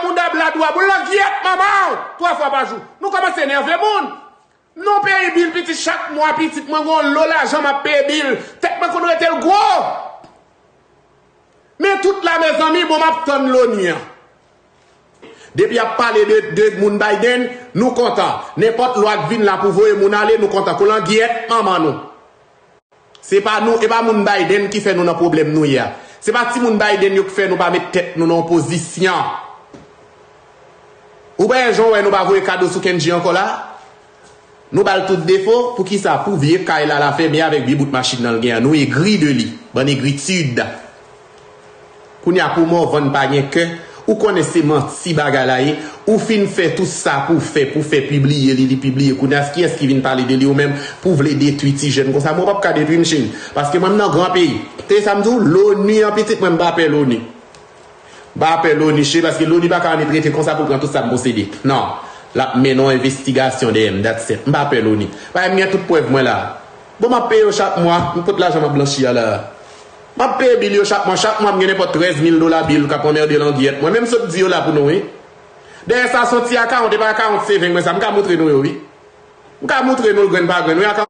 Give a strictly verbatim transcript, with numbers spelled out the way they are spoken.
Mouda bla dwa boul langyèt manman w twa fwa pa jou. Nou kòmanse enève moun. Nou peyi bil pitit chak mwa pitit mwen gon lo lajan m ap peye bil. Tèt mwen konn rete l gwo. Men tout la mezanmi bon m ap tann loni an. Depi y ap pale de, de moun Biden, nou kontan. Nenpòt lwa k vin la pou voye moun ale, nou kontan. Kou langyèt manman nou. Se pa nou, e pa moun Biden ki fè nou nan pwoblèm nou ye a. Se pa timoun Biden yo ki fè nou pa met tèt nou nan yon pozisyon. Ou pa wè jan w wè nou pa voye kado sou Kendji ankò la? Nou ba l tout defo, poukisa? Pou vye kay la la fèmen avèk vye bout machin nan l gen an. Nou egri de li. Bann egritid. Kounye a pou Morvan pa gen kè, ou konnen se manti bagay la ye, ou fin fè tout sa pou fè, pou fè pibliye li, li pibliye. Kounye a kiyès ki vin pale de li ou menm pou vle detwi ti jèn konsa? Mwen p ap ka detwi m cheri, paske mwen m nan gran peyi. Tande sa m di w, loni an pitit mwen m pa pè loni. M pa pè loni cheri, paske loni pa ka annik rete konsa pou l pran tout sa m posede. Non, l ap mennen yon envestigasyon dèyè m, that's it. M pa pè loni. Paske m gen tout prèv mwen la. Bon, m ap peye yo chak mwa, m pot lajan m ap blanchi a la. M ap peye bil yo chak mwa. Chak mwa, m gen nenpòt trèz mil dola bil k ap anmède langyèt mwen. Men m sot di yo la pou nou, wi. Dèyè sa, se yon ti akawont, e pa akawont saving mwen sa. M ka moutre nou yo, wi. M ka moutre nou l grenn pa grenn, wi. Akawont